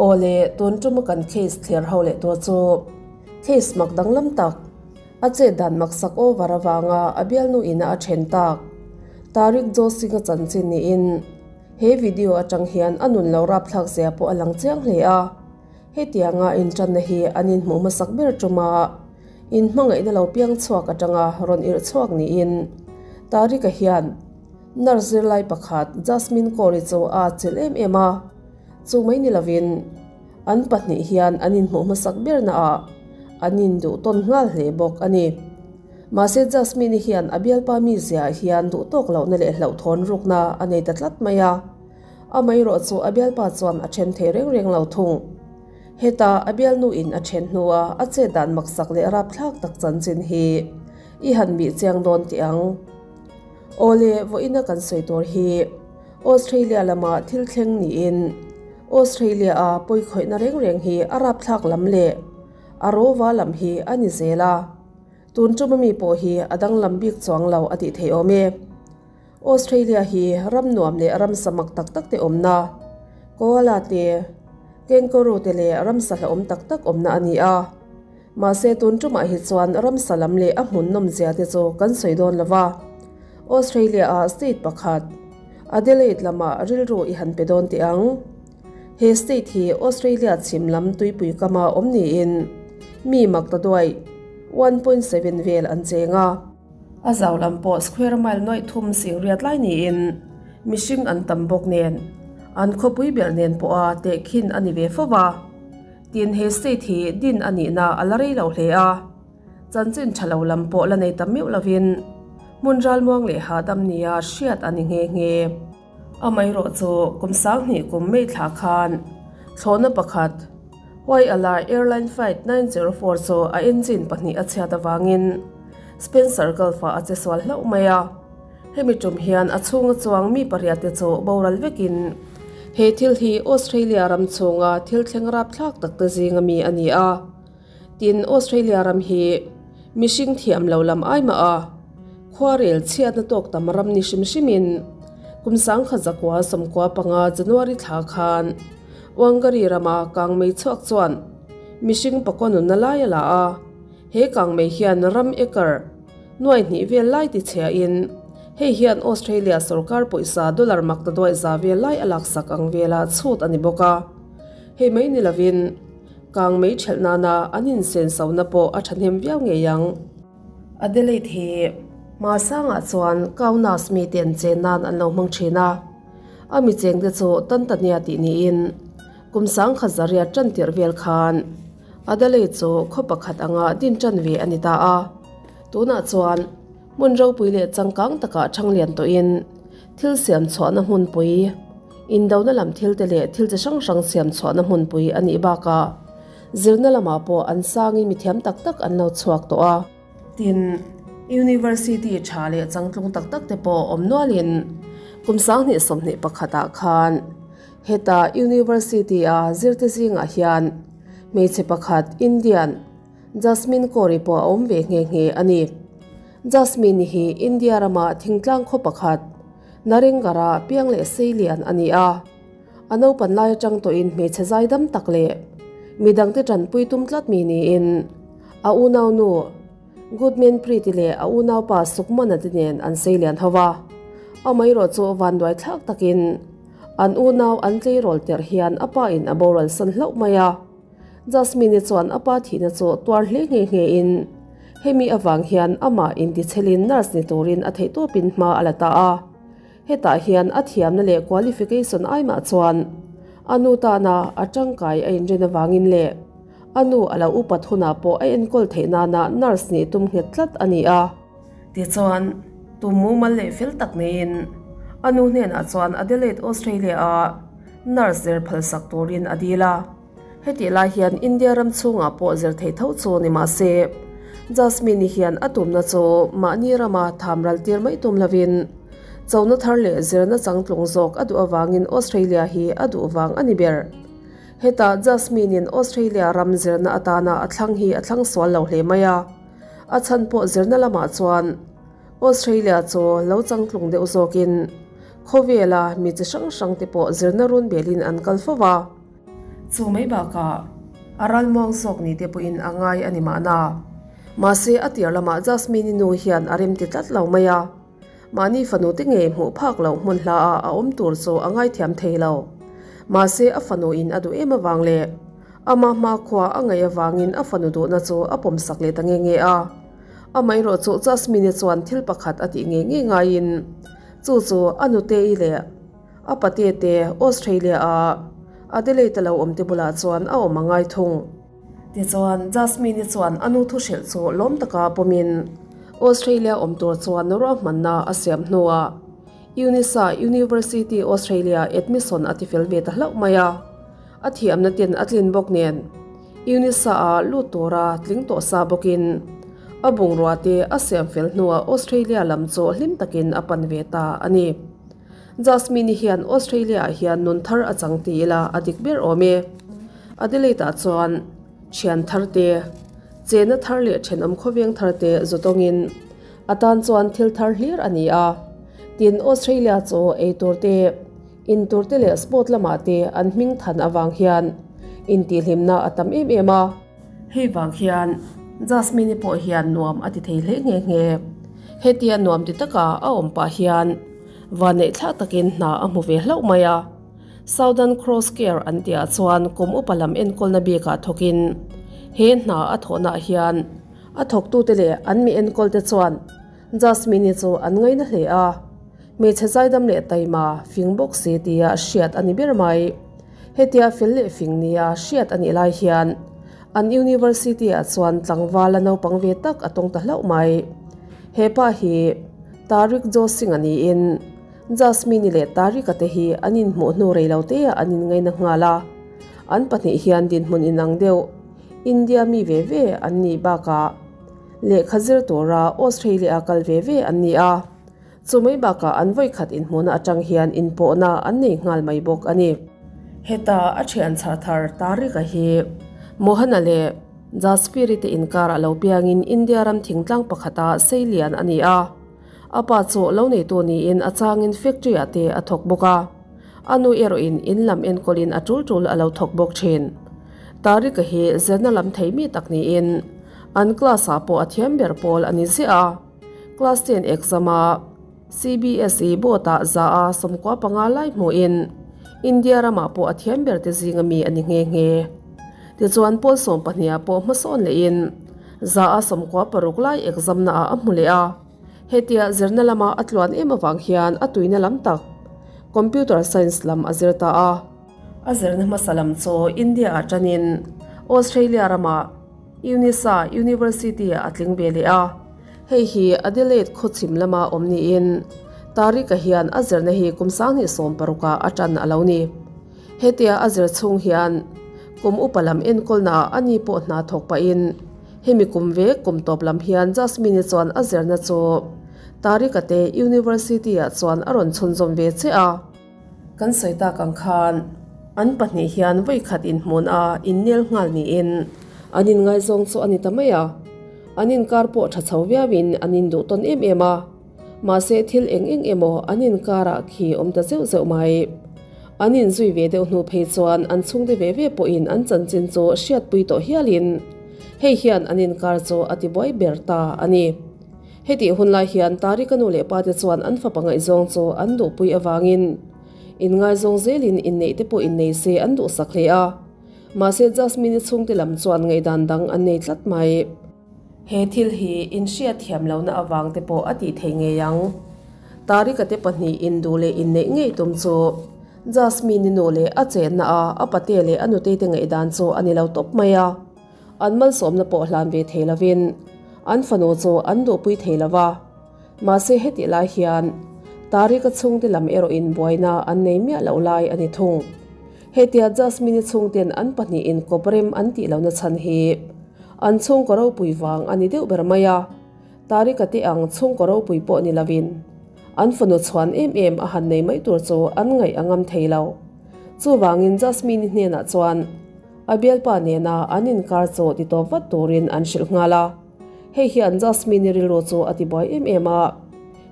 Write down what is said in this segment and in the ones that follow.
Aw le, tun tuma kan case thlir ho leh tur chu case mak danglam tak, a chet dan maksak over avanga a bialnu ina a then tak Tariq Josing-a chanchin niin he video atang hian a nun lo rapthlak zia pawh a lang chiang hle a. Hetianga intanna hi an inhmuh hmasak ber tuma inhmangaihna lo piang chhuak atanga rawn irh chhuak niin Tariq-a hian Nurse zirlai pakhat Jasmine Kaur-i chu a atchilh em em a, chu mai ni lovin an pahnih hian an inhmuh hmasak berna ah an induh tawn nghal hle bawk a ni. Mahse Jasmine-i hian a bialpa mizia ah hian duh tawk lohna leh hlauhthawn rukna a nei ta tlat mai a, amaherawh chu a bialpa chuan a then thei reng reng lo thung. Heta a bialnu in a then hnua a chet dan maksak leh rapthlak tak chanchin hi i han bih chiang dawn tih ang. Awle, vawiina kan sawi tur hi Australia lama thil thleng niin Australia-a pawikhawihna reng reng hi a rapthlak lam leh a rova lam hi a ni zel a, tun tum ami pawh hi a danglam bik chuang lo a tih theih awm e. Australia hi ram nuam leh ramsa mak tak tak te awmna, koala te, kangaroo te leh ramsa hlauhawm tak tak awmna a ni a. Mahse tun tumah hi chuan ramsa lam leh a hmun nawmzia te chu kan sawi dawn lo va. Australia ah state pakhat, Adelaide lamah rilru i han pe dawn teh ang. He state hi Australia chhim lam tuipui kama awm niin mi mak ta duai, 1.7 vel an cheng a. A zau lam pawh square mile nuaih thum sing riat lai niin mihring an tam bawk nen an khawpui ber nen pawha tehkhin a ni ve fo va. Tin, he state hi din a nihna a la rei lo hle a, chanchin tha lo lam pawh la nei ta meuh lovin hmun ralmuang leh hahdam nia hriat a ni nghe nghe. Amaherawh chu kum sanghnih kum May thla khan thlawhna pakhat Whyalla Airline Flight 904 chu a engine pahnih a chhiat avangin Spencer Gulf-ah a che sual hlauh mai a. Hemi tum hian a chhunga chuang mi pariat te chu boral vekin he thil hi Australia ram chhunga thil thleng rapthlak tak te zinga mi a ni a. Tin, Australia ram hi mihring thiam lo lam ai mah a, khuarel chhiatna tawk tam ram ni hrim hrimin kum sangkhat zakua 95 January thla khan Wangari rama kangmei chhuak chuan mihring pakua nunna lai a la a, he kangmei hian ram acre Nuai hnih vel lai ti chhia in hei hian Australia sorkar pawisa dollar mak ta duai za vel lai a laksak ang vela chhut a ni bawk a. Hei mai ni lovin kang mei thelh nana an insenso na pawh a thahnem viau ngei ang. Adelaide hi hma sangah chuan Kaunas mite an chen nan an lo hmang thin a, a mi chengte chu Tantania tih niin kum sangkhat zariat tan tirh vel khan Adelaide chu khaw pakhat anga din tan ve a ni ta a. Tunah chuan hmun ropui leh changkang takah thang lian tawhin thil siam chhuahna hmunpui, indona lam thil te leh thil chi hrang hrang siam chhuahna hmunpui a nih bakah zirna lamah pawh an sangin mithiam tak tak an lo chhuak tawh a. Tin, University tha leh changtlung tak tak te pawh awm nualin kum 2021 ah khan heta University-a zirte zingah hian hmeichhe pakhat Indian, Jasmine Kaur-i pawh a awm ve nghe nghe a ni. Jasmine hi India rama thingtlang khaw pakhat, Narengarh-a piang leh seilian a ni a. A naupan lai atang tawhin hmeichhe zaidam tak leh midangte tanpui tum tlat mi niin a unaunu Goodman Preeti leh a unaupa Sukmana te nen an seilian ho va. Amaherawh chu vanduai thlak takin an unau an tleirawl terh hian a pa in a boral san hlauh mai a. Jasmine-i chuan a pa thihna chu tuar hle nghe nghe in hemi avang hian amah intichelin nurse ni turin a theihtawpin hma a la ta a. Hetah hian a thiamna leh qualification ai mah chuan a nu tana a tangkai a inrin avangin leh a nu a lo upat hunah pawh a enkawl theih nana nurse nih tum nghet tlat a ni a. Tichuan, tum mumal leh fel tak neiin a nu hnenah chuan Adelaide, Australia-a nurse zir phalsak turin a dil a. Hetih lai hian India ram chhungah pawh zir theih tho chu ni mah se, Jasmine-i hian a tumna chu mahni rama tham ral tir mai tum lovin, chona thar leh zirna changtlung zawk a duh avangin Australia hi a duh vang a ni ber. Hetah Jasmine-in Australia ram zirna atana a thlang hi a thlang sual lo hle mai a, a chhan pawh zirna lamah chuan Australia chu lo changtlung deuh zawkin khawvela mi chi hrang hrang te pawh zirna run belin an kal fo va. Chu mai bakah a ralmuang zawk ni te pawhin a ngai a ni mahna. Mahse a tir lamah Jasmine-i nu hian a remti tlat lo mai a. Mahni fanu te ngei hmuh phak loh hmun hla ah a awm tur chu a ngaithiam thei lo. Mahse a fanu in a duh em avang leh ama hmakhua a ngaih avangin a fanu duhna chu a pawmsak leh ta nge nge a. Amaherawh chu Jasmine-i chuan thil pakhat a tih ngei ngei ngaiin chu chu a nute-i leh a pate te Australia a Adelaide a lo awm te bulah chuan a awm a ngai thung. Tichuan, Jasmine-i chuan a nu thuhrilh chu lawm taka pawmin Australia awm tur chuan ruahmanna a siam hnuah UNISA University Australia admission a tifel ve ta hlauh mai a. A thiamna ten a tlin bawk nen UNISA-a lut tura tling tawh sa bawkin a bungrua te a siam fel hnuah Australia lam chu hlim takin a pan ve ta a ni. Jasmine-i hian Australia-ah hian nun thar a chang ti ila a dik ber awm e. Adelaide-ah chuan thian thar te, chena thar leh thenawm khawveng thar te zawtawngin a tan chuan thil thar hlir a ni a. Tin, Australia chu ei tur te, in tur te leh sport lamah te an hming than avang hian intihhlimna a tam em em a. Hei vang hian Jasmine-i pawh hian nuam a ti thei hle nghe nghe. Hetia nuam ti taka a awm pah hian Vanneih thlak takin hna a hmu ve hlauh mai a. Southern Cross Care an tihah chuan kum upa lam enkawlna bikah thawkin he hna a thawhnaah hian a thawktute leh an mi enkawlte chuan Jasmine-i chu an ngaina hle a. Hmeichhe zaidam leh taima fing bawk si tia hriat a ni ber mai. Hetia fel leh fing nia hriat a nih lai hian an university-ah chuan tlangval a naupang ve tak a tawng ta hlauh mai. He pa hi. Tariq Josing a niin Jasmine-i leh Tariq-a te hi an inhmuh hnu rei lo teah an inngaina nghal a. An pahnih hian dinhmun inang deuh India mi ve ve an nih bakah lehkha zir tura Australia-a kal ve ve an ni a. Chu mai bakah an vawikhat inhmuhna atang hian inpawhna an nei nghal mai bawk a ni. Heta a thian chhar thar Tariq-a hi Mohana leh Jaspiri te inkarah lo piangin India ram thingtlang pakhata sei lian a ni a. A pa chu lo neitu niin a changin factory ah te a thawk bawk a. A nu erawhin in lam enkawlin a tul tul a lo thawk bawk thin. Tariq-a hi zirna lam thei mi tak niin an class ah pawh a thiam ber pawl a ni ziah a. Class ten exam a CBSE board ah za a 15 lai hmuhin India ramah pawh a thiam ber te zinga mi a ni nghe nghe. Tichuan pawl 12 ah pawh hmasawn lehin za a 96 lai exam na ah a hmu leh a. Hetia zirna lama a tluan em avang hian a tuina lam tak Computer Science lam a zir ta a. A zirna hmasa lam chu India ah tanin Australia ramah UNISA University ah a tling ve leh a. Hei hi Adelaide khawchhim lama awm niin Tariq-a hian a zirna hi kum 2016 ah a tan a lo ni. Hetia a zir chhung hian kum upa lam enkawlna ah ani pawh hna thawk pahin hemi kum ve kum tawp lam hian Jasmine-i chuan a zirna chu Tariq-a te University ah chuan a rawn chhunzawm ve che a. Kan sawi tak ang khan an pahnih hian vawikhat inhmun a innel nghal niin an inngaizawng chu a ni ta mai a. An inkar pawh tha chho viauin an induh tawn em em a. Mahse thil eng eng emaw an inkarah khi awm ta zeuh zeuh mai. An inzui ve deuh hnu phei chuan an chhungte ve ve pawhin an chanchin chu hriatpui tawh hialin hei hian an inkar chu a tibuai ber ta a ni. Hetih hun lai hian Tariq-a nu leh pate chuan an fapa ngaihzawng chu an duhpui avangin inngaizawng zelin inneih te pawh innei se an duhsak hle a. Mahse Jasmine-i chhungte lam chuan ngaihdan dang an nei tlat mai. He thil hi inhriat thiam lohna avang te pawh a tih thei ngei ang. Tariq-a te pahnih induh leh inneih ngei tum chu Jasmine-i nu leh a chenna a a pate leh a nutei te ngaihdan chu a ni lo tawp mai a. An malsawmna pawh hlan ve thei lovin an fanu chu an duhpui thei lo va. Mahse hetih lai hian Tariq-a chhungte lam erawhin buaina an nei miah loh lai a ni thung. Hetia Jasmine-i chhungten an pahnihin kawp rem an tih lohna chhan hi an chhungkaw ropui vang a ni deuh ber mai a. Tariq-a te ang chhungkaw ropui pawh ni lovin an fanu chhuan em em a han nei mai tur chu an ngaih a ngam thei lo. Chuvangin Jasmine-i hnenah chuan A bialpa nena an inkar chu ti tawp vat turin an hrilh nghal a. Hei hian Jasmine-i rilru chu a tibuai em em a.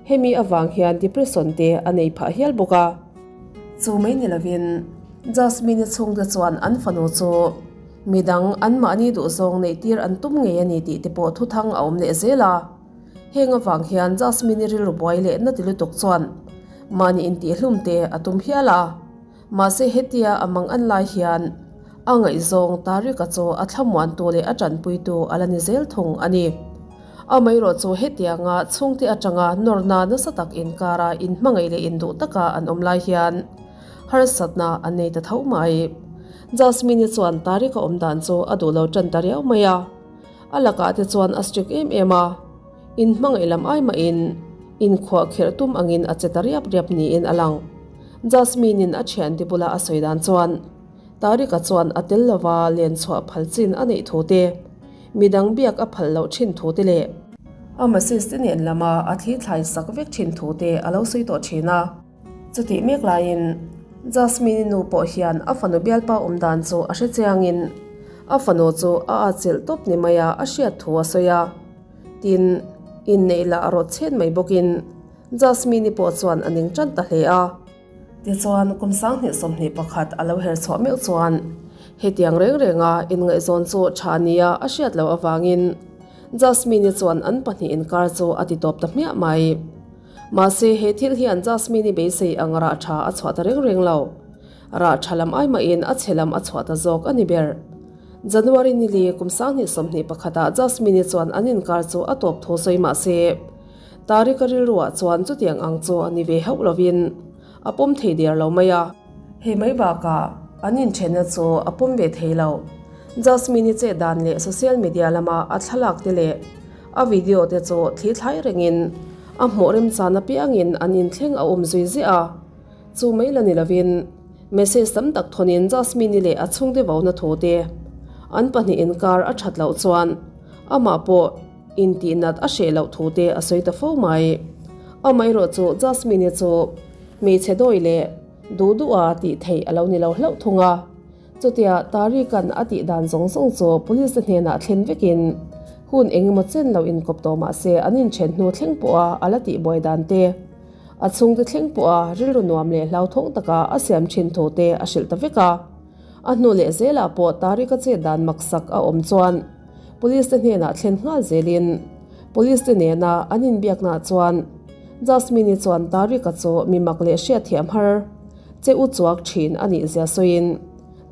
Hemi avang hian depression te a nei phah hial bawk a. Chu mai ni lovin. Jasmine-i chhungte chuan an fanu chu midang anmahni duhzawng neihtir an tum ngei a ni tih te pawh thuthang a awm leh zel a. Heng avang hian Jasmine-i rilru buai leh na ti lutuk chuan mahni intihhlum te a tum hial a. Mahse hetia a mang an lai hian a ngaihzawng Tariq-a chu a thlamuantu leh a tanpuitu a la ni zel thung a ni. Amaherawh chu hetianga chhungte atanga nawrna nasa tak inkara inhmangaih leh induh taka an awm lai hian harsatna an nei ta tho mai. Jasmine-i chuan Tariq-a awm dan chu a duh lo tan ta riau mai a, a lakah te chuan a strict em em a, inhmangaih lam ai mahin inkhuahkhirh tum angin a che ta riap riap niin a lang. Jasmine-in a thiante bula a sawi dan chuan Tariq-a chuan a tel lova len chhuah phal chin a neih thu te, midang biak a phal loh thin thu te leh a masis te nen lama a thli thlai sak vek thin thu te a lo sawi tawh thin a. Chutih mek laiin Jasmine-i nu pawh hian a fanu bialpa awm dan chu a hre chiangin a fanu chu a atchilh tawp ni maia a hriat thu a sawi a. Tin, inneih lah a rawt chhet mai bawkin Jasmine-i pawh chuan a ning tan ta hle a. Tichuan, kum 2021 a lo her chhuah meuh chuan hetiang reng renga inngaihzawn chu tha nia a hriat loh avangin Jasmine-i chuan an pahnih inkar chu a ti tawp ta hmiah mai. Mahse, he thil hian Jasmine-i beisei ang rah tha a chhuah ta reng reng lo. Rah tha lam ai mahin a chhe lam a chhuah ta zawk a ni ber. January nili kum 2021 ah Jasmine-i chuan an inkar chu a tawp thu sawi mahse, Tariq-a rilruah chuan chutiang ang chu a ni ve hauh lovin a pawm thei der lo mai a. Hei mai bakah an inthenna chu a pawm ve thei lo. Jasmine-i chet dan leh social media lama a thlalak te leh a video te chu thli thlai rengin a hmuh remchan apiangin an inthleng a awm zui ziah a. Chu mai la ni lovin message tam tak thawnin Jasmine-i leh a chhungte vona thu te an pahnih inkar a that loh chuan amah pawh Intihnat a hreh loh thu te a sawi ta fo mai. Amaherawh chu Jasmine-i chu hmeichhe dawi leh duh duha tih theih a lo ni lo hlauh thung a. Chutia Tariq-a'n a tih dan zawng zawng chu police te hnenah thlen vekin hun eng emaw chen lo inkawp tawh mah se an inthen hnu thleng pawha a la tihbuai dan te, a chhungte thleng pawha rilru nuam leh hlauthawng taka a siam thin thu te a hrilh ta vek a. A hnu leh zelah pawh Tariq-a chet dan maksak a awm chuan Police te hnenah thlen nghal zelin Police te nena an inbiaknaah chuan Jasmine-i chuan Tariq-a chu mi mak leh hriatthiam har che u chuak thin a nih zia sawiin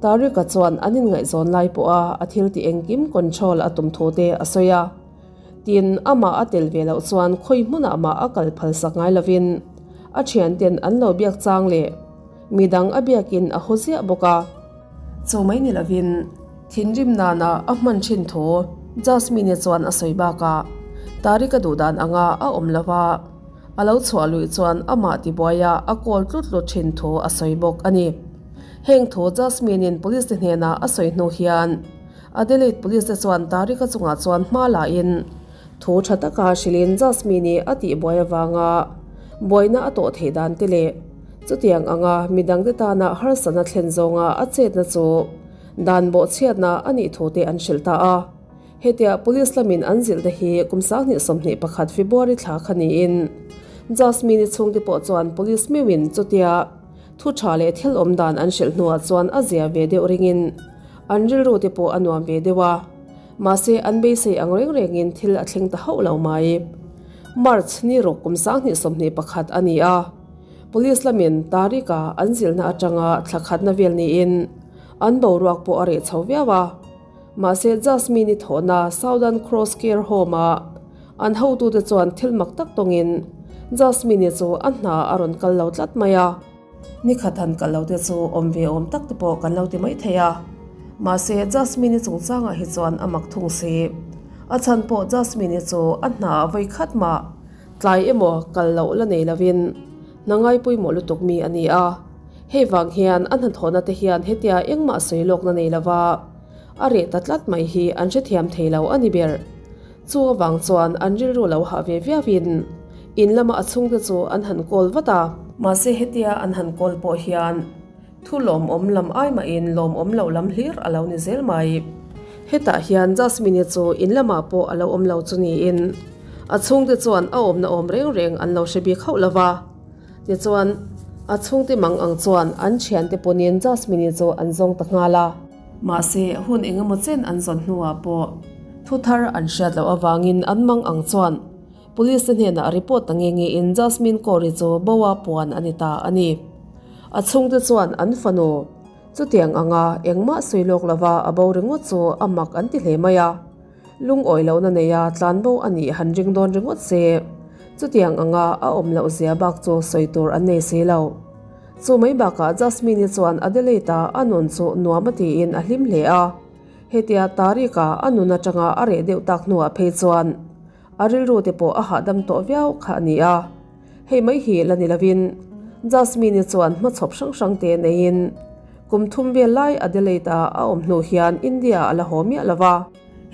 Tariq-a chuan an inngaihzawn lai pawha a thil tih engkim control a tum thu te a sawi a. Tin, amah a tel ve loh chuan khawi hmunah mah a kal phalsak ngai lovin a thianten an lo biak chang leh midang a biakin a haw ziah bawk a. Chu mai ni lovin thinrim nana a hman thin thu Jasmine-i chuan a sawi bakah Tariq-a duh dan anga a awm lo va, a lo chhuah luih chuan amah tibuaia a kawl tlut tlut thin thu a sawi bawk a ni. Heng thu Jasmine-in police te hnenah a sawi hnu hian Adelaide police te chuan Tariq-a chungah chuan hma lahin thu tha taka hrilhin Jasmine-i a tihbuai avanga buaina a tawh theih dan te leh Chutiang anga midangte tana harsatna thlen zawnga a chetna chu dan bawhchhiatna a nih thu te an hrilh ta a. Hetia Police lamin an zilh te hi kum 2021 February thla kha niin Jasmine-i chhungte pawh chuan Police meuhin chutia thu tha leh thil awm dan an hrilh hnuah chuan a zia ve deuh ringin an rilru te pawh a nuam ve deuh a. Mahse an beisei ang reng rengin thil a thleng ta hauh lo mai. March ni ruk kum 2021 a ni a. Police lamin Tariq-a an zilhna atanga thla khatna vel niin an boruak pawh a reh chho viau a. Mahse Jasmine-i thawhna Southern Cross Care Home-a an hotute chuan thil mak tak tawngin Jasmine-i chu a hna a rawn kal lo tlat mai a. Ni khat han kal lo te chu awm ve awm tak te pawh kan lo ti mai thei a. Mahse Jasmine-i chungchangah hi chuan a mak thung si. A chhan pawh Jasmine-i chu a hna a vawi khat mah. Tlai emaw kal loh la nei lovin hna ngai pawimawh lutuk mi a ni a, hei vang hian a hnathawhna te hian hetia engmah sawi lawkna nei lova a reh ta tlat mai hi an hrethiam thei lo a ni ber. Chu avang chuan an rilru lo hah ve viauin in lama a chhungte chu an han kawl vat a. Mahse hetia an han kawl pawh hian Thu lawmawm lam ai mahin lawmawm loh lam hlir a lo ni zel mai. Hetah hian Jasmine-i chu in lamah pawh a lo awm lo chu niin a chhungte chuan a awmna awm reng reng an lo hre bik hauh lo va. Tichuan, A chhungte mang ang chuan an thiante pawnin Jasmine-i chu an zawng ta nghal a. Mahse, hun engemaw chen an zawn hnuah pawh thu thar an hriat loh avangin an mang ang chuan Police te hnenah report ta nge ngein Jasmine Kaur-i chu boa puan a ni ta a ni. A chhungte chuan an fanu chutiang anga engmah sawi lawk lova a bo ringawt chu a mak an ti hle mai a. Lungawi lohna neia tlanbo a nih han ring dawn ringawt se, chutiang anga a awm loh zia bak chu sawi tur an nei si lo. Chu mai bakah Jasmine-i chuan Adelaide-a a nun chu nuam a tiin a hlim hle a, hetia Tariq-a a nun atanga a reh deuh tak hnuah phei chuan a rilru te pawh a hahdam tawh viau kha a ni a. Hei mai hi la ni lovin Jasmine-i chuan hmachhawp hrang hrang te neiin kum thum vel lai Adelaide-a a awm hnu hian India a la haw miah lo va.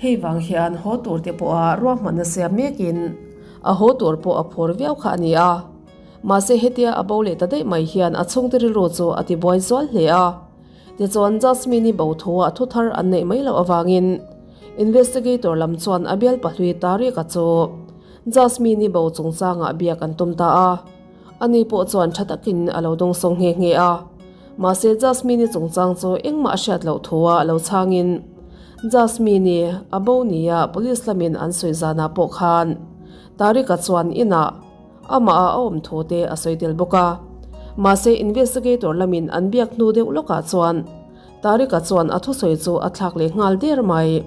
Hei vang hian haw tur te pawha ruahmanna siam mekin a haw tur pawh a phur viau kha a ni a. Mahse hetia a bo leh ta daih mai hian a chhungte rilru chu a tibuai zual hle a. Tichuan Jasmine-i bo thua thu thar an neih mai loh avangin Investigator lam chuan a bial pahlui Tariq-a chu Jasmine-i bo chungchangah biak an tum ta a. Ani pawh chuan tha takin a lo dawngsawng nghe nghe a. Mahse Jasmine-i chungchang chu engmah a hriat loh thua lo chhangin Jasmine-i a bo nia police lamin an sawi zanah pawh khan Tariq-a chuan inah Amah a awm thu te a sawi tel bawk a. Mahse investigator lamin an biak hnu deuh lawkah chuan Tariq-a chuan a thusawi chu a thlak leh nghal der mai.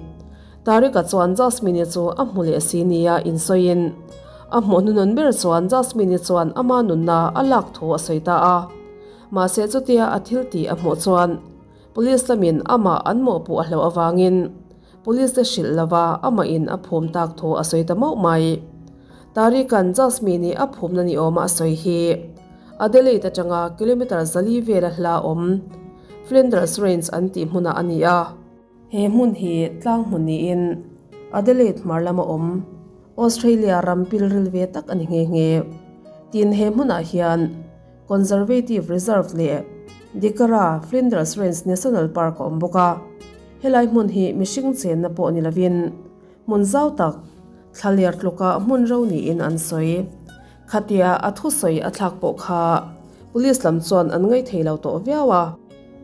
Tariq-a chuan Jasmine-i chu a hmu leh si nia insawiin a hmuh hnuhnun ber chuan Jasmine-i chuan ama nunna a lak thu a sawi ta a. Mahse chutia a thil tih a hmuh chuan Police lamin amah an mawhpuh a hlauh avangin Police te hrilh lova amah in a phum tak thu a sawi ta mauh mai. Tariq-a'n Jasmine-i a phumna ni awma a sawi hi Adelaide atanga kilometre zali vela hla awm Flinders Range an tih hmunah a ni a. He hmun hi tlang hmun niin Adelaide hmar lama awm Australia ram pilril ve tak a ni nghe nghe. Tin he hmunah hian Conservative Reserve leh Dikara Flinders Range National Park a awm bawk a. Helai hmun hi mihring chenna pawh ni lovin hmun zau tak, thlaler tluka hmun ro niin an sawi. Khatia a thusawi a thlak pawh kha Police lam chuan an ngaithei lo tawh viau a.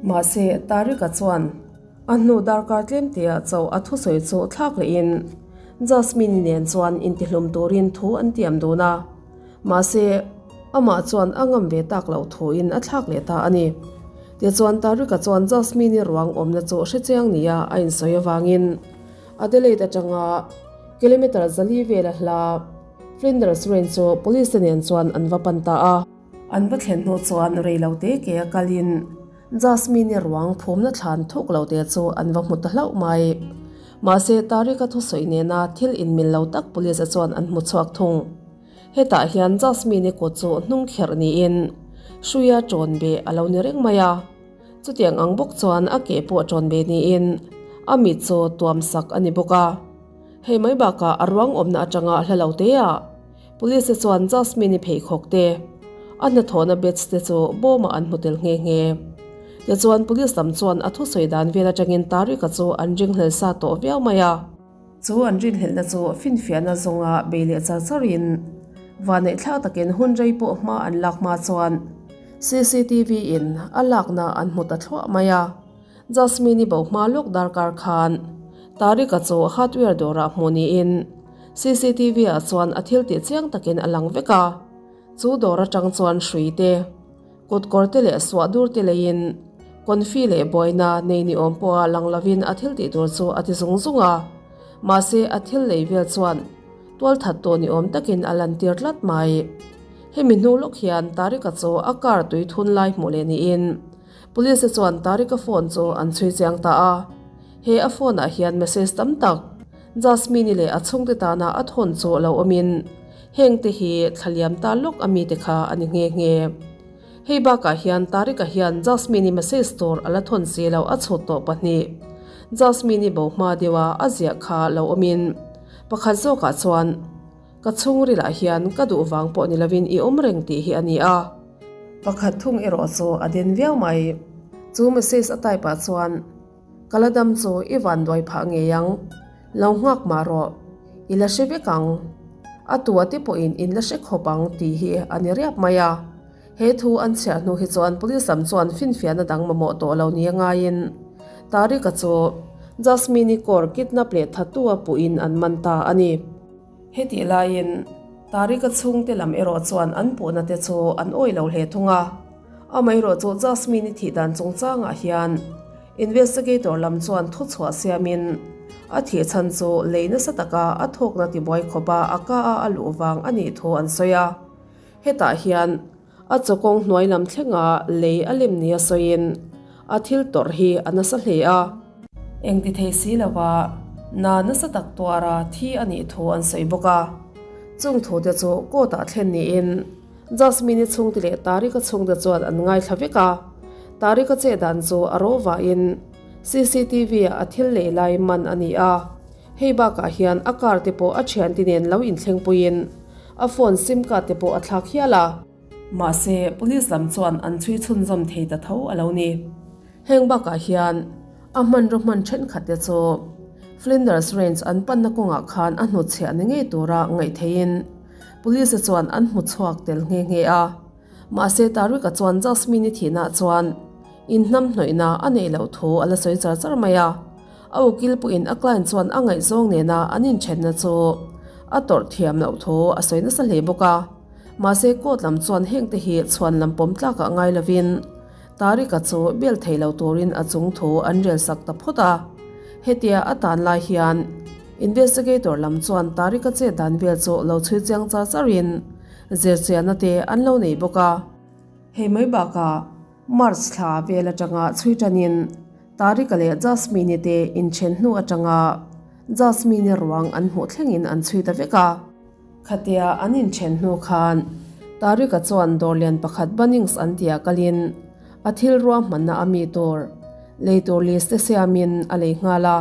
Mahse, Tariq-a chuan a hnu darkar tlemteah chauh a thusawi chu thlak lehin Jasmine-i nen chuan intihlum turin thu an tiam dun a. Mahse, amah chuan a ngam ve tak loh thuin a thlak leh ta a ni. Tichuan, Tariq-a chuan Jasmine-i ruang awmna chu hrechiang nia a insawi avangin Adelaide atanga kilometre 400 vela hla Flinders Range chu police te nen chuan an va pan ta a. An va thlen hnu chuan rei lo te ke a kalin Jasmine-i ruang phumna thlan thuk lo te chu an va hmu ta hlauh mai. Mahse, Tariq-a thusawi nena thil inmil lo tak police-a chuan an hmu chhuak thung. Hetah hian Jasmine-i kut chu hnung kherh niin hruia ṭawn beh a lo ni reng mai a. Chutiang ang bawk chuan a ke pawh ṭawn beh niin a mit chu tuam sak a ni bawk a. Hei mai bakah a ruang awmna atanga hla lo teah Police te chuan Jasmine-i pheikhawk te, a hnathawhna badge te chu bawmah an hmu tel nghe nghe. Tichuan Police lam chuan a thusawi dan vel atangin Tariq-a chu an ringhlel sa tawh viau mai a. Chu an rinhlelhna chu finfiahna zawnga bei leh char charin vaneihthlak takin hun rei pawh hma an lak hma chuan CCTV in a lakna an hmu ta thluah mai a. Jasmine-i bo hma lawk darkar khan Tariq-a chu hardware dawrah hmuh niin CCTV ah chuan a thil tih chiang takin a lang vek a. Chu dawr atang chuan hrui te, kutkawr te leh suah dur te leiin confi leh buaina nei ni awm pawha lang lovin a thil tih tur chu a ti zung zung a. Mahse a thil lei vel chuan tualthat tawh ni awm takin a lantir tlat mai. Hemi hnu lawk hian Tariq-a chu a car tui thun lai hmuh leh niin Police te chuan Tariq-a phone chu an chhui chiang ta a. He a phone ah hian message tam tak Jasmine-i leh a chhungte tana a thawn chu lo awmin heng te hi thlaliam ta lawk a mite kha a ni nghe nghe. Hei bakah hian Tariq-a hian Jasmine-i message tur a la thawn si lo a chhut tawh pahnih Jasmine-i bo hma deuha a ziah kha lo awmin pakhat zawkah chuan Ka chhungrilah hian ka duh vang pawh ni lovin i awm reng tih hi a ni a. Pakhat thung erawh chu a den viau mai. Chu message a type ah chuan, Ka la dam chu i van duai phah ngei ang. Lo nghak mah rawh. I la hre vek ang. A tua te pawhin in la hre khawp ang tih hi a ni riap mai a. He thu an chhiah hnu hi chuan police lam chuan finfiahna dang mamawh tawh lo nia ngaiin Tariq-a chu Jasmine-i kawr kidnap leh thattu-a puhin an man ta a ni. Hetih laiin Tariq-a chhungte lam erawh chuan an puhna te chu an awih lo hle thung a. Amaherawhchu Jasmine-i thih dan chungchangah hian Investigator lam chuan thuchhuah siamin a thih chhan chu lei nasa taka a thawkna tibuai khawpa a ka a a luh vang a nih thu an sawi a. Hetah hian a chawkawng hnuai lam thlenga lei a lem nia sawiin a thil tawrh hi a nasa hle a. Engti thei si lova na nasa tak tuara thi a nih thu an sawi bawk a. Chung thute chu court-ah thlen niin Jasmine-i chhungte leh Tariq-a chhungte chuan an ngaithla vek a. Tariq-a che dan chu a rawh vahin CCTV-ah a thil lei lai man a ni a. Hei bakah hian a car te pawh a thiante nen lo inthlengpuiin a phone sim card te pawh a thlak hial a. Mahse, police lam chuan an chhui chhunzawm thei ta tho a lo ni. Heng bakah hian a hmanraw hman thenkhat te chu Flinders Range an panna kawngah khan a hnutchhiah ni ngei tura ngaih theihin Police chuan an hmu chhuak tel nghe nghe a. Mahse Tariq-a chuan Jasmine-i thihna chuan inhnamhnawihna a neih loh thu a la sawi char char mai a. A ukil pawhin a client chuan a ngaihzawng nena an inthenna chu a tawrh thiam loh thu a sawi nasa hle bawk a. Mahse court lam chuan hengte hi chhuan lam pawm tlakah ngai lovin Tariq-a chu bel thei lo turin a chung thu an rel sak ta phawt a. Hetia a tan lai hian investigator lam chuan Tariq-a chet dan vel chu lo chhui chiang char charin zirchianna te an lo nei bawk a. Hei mai bakah March thla vel atanga chhui tanin Tariq-a leh Jasmine-i te inthen hnu atanga Jasmine-i ruang an hmuh thlengin an chhui ta vek a. Khatia an inthen hnu khan Tariq-a chuan dawr lian pakhat Bunnings an tihah kalin a thil ruahmanna a mi tur lei tur list te siamin a lei nghal a.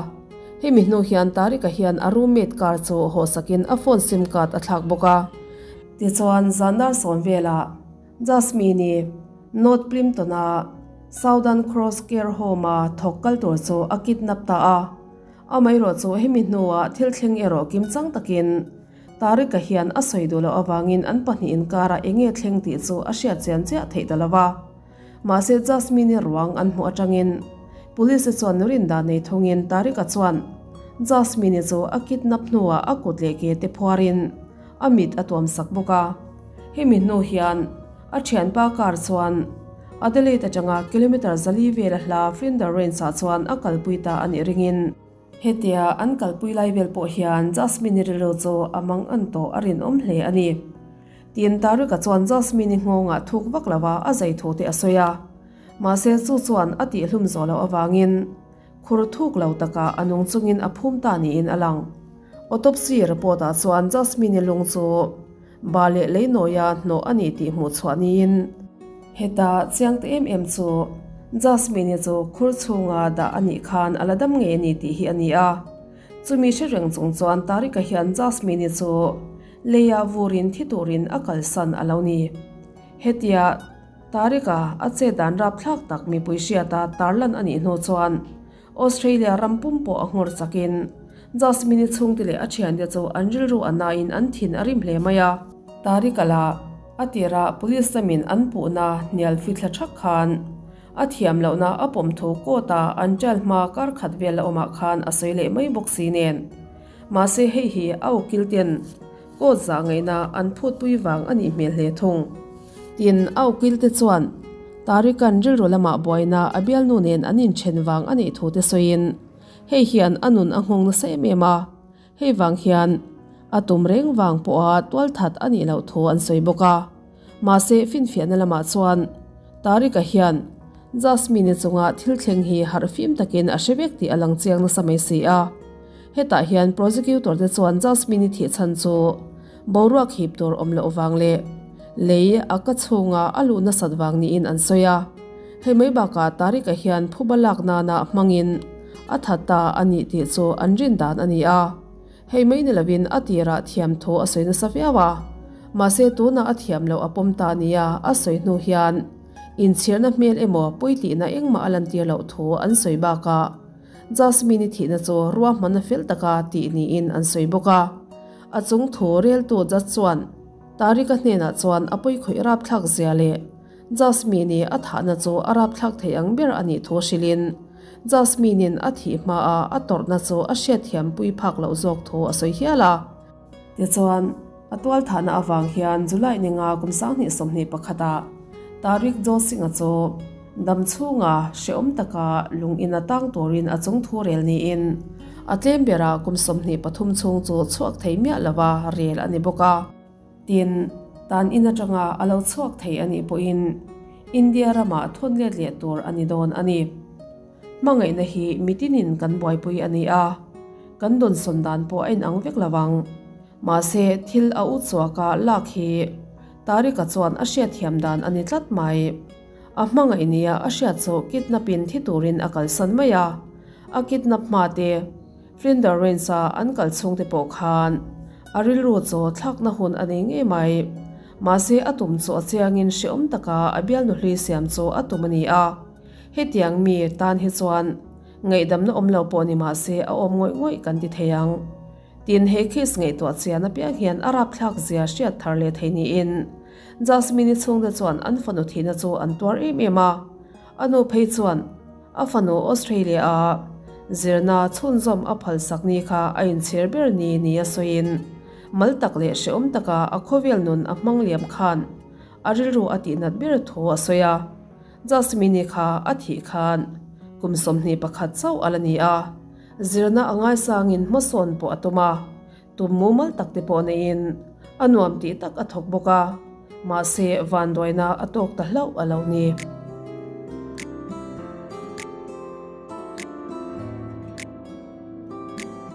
Hemi hnu hian Tariq-a hian a roommate car chu hawhsakin a phone sim card a thlak bawk a. Tichuan zan dar sawm velah Jasmine-i North Plympton-a Southern Cross Care Home-a thawk kal tur chu a kidnap ta a. Amaherawh chu hemi hnuah thil thleng erawh kim chang takin Tariq-a hian a sawi duh loh avangin an pahnih inkarah eng nge thleng tih chu a hriat chian chiah theih ta lo va. Mahse Jasmine-i ruang an hmuh atangin Police-te chuan rindan nei thungin Tariq-a chuan Jasmine-i chu a kidnap hnuah a kut leh ke te phuarin a mit a tuam sak bawk a. Hemi hnu hian a thianpa car chuan Adelaide atanga kilometre 400 vela hla Flinders Range-ah chuan a kalpui ta a nih ringin. Hetia an kalpui lai vel pawh hian Jasmine-i rilru chu a mang an tawh a rinawm hle a ni. Tin, Tariq-a chuan Jasmine-i nghawngah thuk vak lova a zai thu te a sawi a. Mahse chu chuan a tihhlum zawh loh avangin khur thuk lo takah a nung chungin a phum ta niin a lang. Autopsy report-ah chuan Jasmine-i lung chu Ba leh lei nawia hnawh a ni tih hmuh chhuah niin. Heta chiang ta em em chu Jasmine-i chu khur chhunga dah a nih khan a la dam ngei a ni tih hi a ni a. Chumi hre reng chung chuan Tariq-a hian Jasmine-i chu leia vurin thi turin a kalsan a lo ni. Hetia Tariq-a a chet dan rapthlak tak mipui hriata tarlan a nih hnu chuan Australia ram pum pawh a nghawr chakin Jasmine-i chhungte leh a thiante chu an rilru a nain an thin a rim hle mai a. Tariq-a lah a tirah police lamin an puhna hnial fithla thak khan a thiam lohna a pawm thu court-a an trial hma kar khat vel la awmah khan a sawi leh mai bawk si nen. Mahse hei hi a ukil ten court zah ngaihna an phutpui vang a nih hmel hle thung. Tin, a ukil te chuan Tariq-a'n rilru lamah buaina a bialnu nen an inthen vang a nih thu te sawiin, hei hian a nun a nghawng nasa em em a, hei vang hian a tum reng vang pawha tualthat a nih loh thu an sawi bawk a. Mahse, finfiahna lamah chuan Tariq-a hian Jasmine-i chunga thil thleng hi harh fim takin a hre vek tih a lang chiang nasa mai si a. Hetah hian prosecutor te chuan Jasmine-i thih chhan chu boruak hip tur awm loh vang leh lei a ka chhunga a luh nasat vang niin an sawi a. Hei mai bakah Tariq-a hian phuba lak nana hmangin a that ta a nih tih chu an rin dan a ni a. Hei mai ni lovin a tirah thiam thu a sawi nasa viau a, mahse tunah a thiam loh a pawm ta nia a sawi hnu hian inchhirna hmel emaw puitihna engmah a lantir loh thu an sawi bakah Jasmine-i thihna chu ruahmanna fel taka tih niin an sawi bawk a. A chung thu reltu judge chuan Tariq-a hnenah chuan a pawikhawih rapthlak zia leh. Jasmine-i a thahna chu a rapthlak thei ang ber a nih thu hrilhin Jasmine-in a thih hmaa a tawrhna chu a hriatthiampui phak loh zawk thu a sawi hial a. Tichuan, a tualthahna avang hian July ninga kum 2021 ah Tariq Josingh-a chu dam chhunga hrehawm taka lung ina tang turin a chung thu rel niin a tlem berah kum 23 chhung chu chhuak thei miah lova rel a ni bawk a. Tin, tan in atanga a lo chhuak thei a nih pawhin India ramah thawn let leh tur a ni dawn a ni. Hmangaihna hi mitinin kan buaipui a ni a, kan dawnsawn dan pawh a inang vek lo ang. Mahse, thil a u chuaka lak hi Tariq-a chuan a hriatthiam dan a ni tlat mai. A hmangaih nia a hriat chu kidnap-in thi turin a kalsan mai a, a kidnap hma te, Flinders Range-a an kal chhungte pawh khan a rilru chu thlakna hun a nei ngei mai. Mahse, a tum chu a chiangin hrehawm taka a bialnu hlui siam chu a tum a ni a. Hetiang mi tan hi chuan ngaihdamna awm lo pawh ni mah se a awm ngawih ngawih kan ti thei ang. Tin, he case ngaihtuah chian apiang hian a rapthlak zia hriat thar leh thei niin Jasmine-i chhungte chuan an fanu thihna chu an tuar em em a. A nu phei chuan a fanu Australia-a zirna chhunzawm a phalsak ni kha a inchhir ber ni nia sawiin mal tak leh hrehawm taka a khawvel nun a hmang liam khan a rilru a tihnat ber thu a sawi a. Jasmine-i kha a thih khan kum 21 chauh a la ni a, zirna a ngaisangin hmasawn pawh a tum a, tum mumal tak te pawh neiin a nuam tih tak a thawk bawk a, mahse vanduaina a tawk ta hlauh a lo ni.